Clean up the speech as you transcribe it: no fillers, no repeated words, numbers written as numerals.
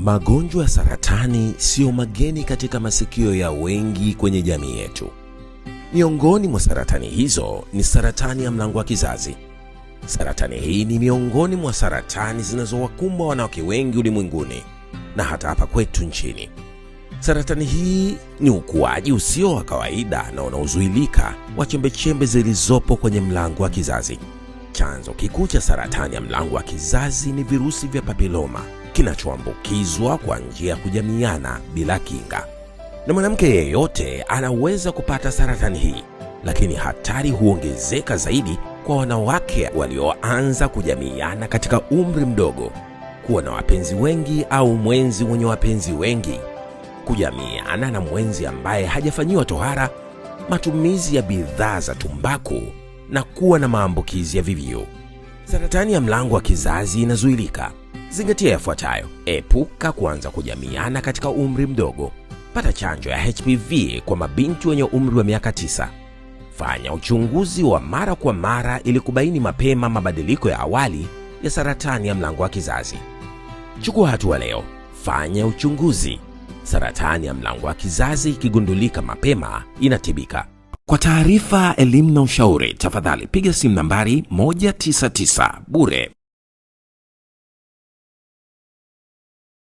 Magonjwa ya saratani siyo mageni katika masikio ya wengi kwenye jamii yetu. Miongoni mwa saratani hizo ni saratani ya mlango wa kizazi. Saratani hii ni miongoni mwa saratani zinazowakumba wanawake wengi ulimwenguni na hata hapa kwetu nchini. Saratani hii ni ukuaji usio wa kawaida na unaozuilika wa chembechembe zilizopo kwenye mlango wa kizazi. Chanzo kikuu cha saratani ya mlango wa kizazi ni virusi vya papiloma kinachoambukizwa kwa njia ya kujamiana bila kinga, na mwanamke yeyote anaweza kupata saratani hii, lakini hatari huongezeka zaidi kwa wanawake walioanza kujamiana katika umri mdogo, kuwa na wapenzi wengi au mwenzi mwenye wapenzi wengi, kujamiana na mwenzi ambaye hajafanyiwa tohara, matumizi ya bidhaa za tumbaku na kuwa na maambukizi ya VVU. Saratani ya mlango wa kizazi inazuilika. Zingatia yafuatayo: epuka kuanza kujamiana katika umri mdogo, pata chanjo ya HPV kwa mabinti wenye umri wa miaka 9, fanya uchunguzi wa mara kwa mara ili kubaini mapema mabadiliko ya awali ya saratani ya mlango wa kizazi. Chukua hatua leo, fanya uchunguzi. Saratani ya mlango wa kizazi ikigundulika mapema inatibika. Kwa taarifa, elimu na ushauri, tafadhali piga simu nambari 199 bure.